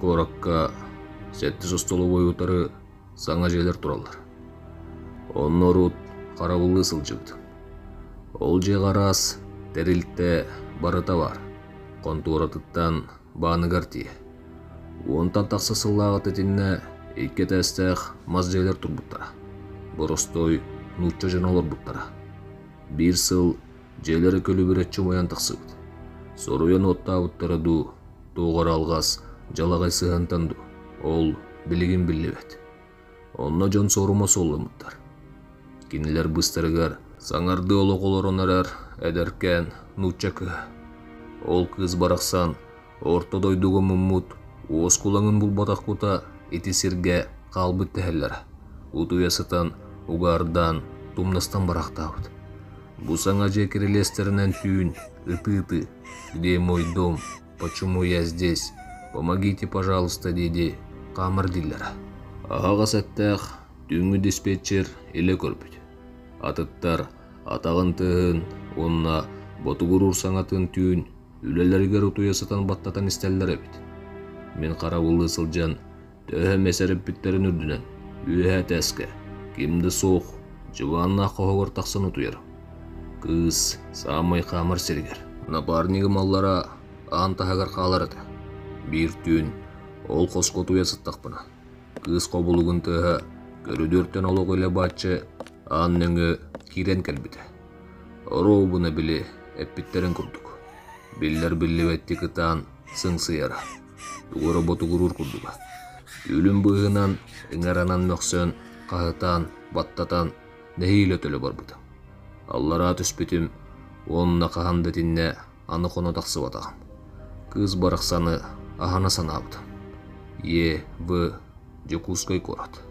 Куоракка сэттис остолобуой утары саҥа дьиэлэр тураллар. Онно урут харабыллыы сылдьыбытым. Ол дьиэҕэ араас тэрилтэ барыта баар. Хонтуоратыттан бааныгар тиийэ. Уонтан тахса сыллааҕыта итиннэ икки этээстээх мас дьиэлэр турбуттара. Боростуой нуучча дьоно олорбуттара. Биир сыл дьиэлэрэ күлүбүрэччи умайан тахсыбыт. Соруйан уоттаабыттара дуу, туох эрэ алҕас, дьалаҕай сыһыантан дуу, ол билигин биллибэт. Онно дьон суорума суолламмыттар. Кинилэр быыстарыгар саҥардыы олох олорон эрэр эдэркээн нуучча кыыһа. Ол кыыс барахсан орто дойдуга муммут уоскулаҥын булбатах кута ити сиргэ хаалбыт дэһэллэрэ. Утуйа сытан, угаардаан, тумнастан барахтаабыт. Бу саҥа дьиэ кирилиэстэринэн түүн ытыы-ытыы «Где мой дом? Почему я здесь? Помогите, пожалуйста» дии-дии хаамар дииллэрэ. Аһаҕас эттээх түүҥҥү диспетчер илэ көрбүт. Атыттар атаҕын тыаһын уонна ботугуруур саҥатын түүн үлэлэригэр утуйа сытан баттатан истэллэр эбит. Мин харабыллыы сылдьан төһө эмэ сэрэппиттэрин үрдүнэн үөһэ этээскэ ким да суох дьыбааннаах хоһугар тахсан утуйарым. Кыыс саамай хаамар сиригэр. Напарнигым аллара аан таһыгар хаалар этэ. Биир түүн ол хоско утуйа сыттахпына, кыыс хобулугун тыаһа көрүдүөртэн олох илэ бааччы аан нөҥүө киирэн кэлбитэ. Оруобуна били эппиттэрин курдук, биллэр-биллибэттик ытаан сыҥсыйара, тугу эрэ ботугуруур курдуга. Түүлүн быыһынан ыҥыранан мөхсөн, хаһытаан, баттатан нэһиилэ төлө барбытым. Аллараа түспүтүм уонна хаһан да итиннэ аны хоно тахсыбатаҕым. Кыыс барахсаны аһына санаабытым. Е. В. Дьокуускай куорат.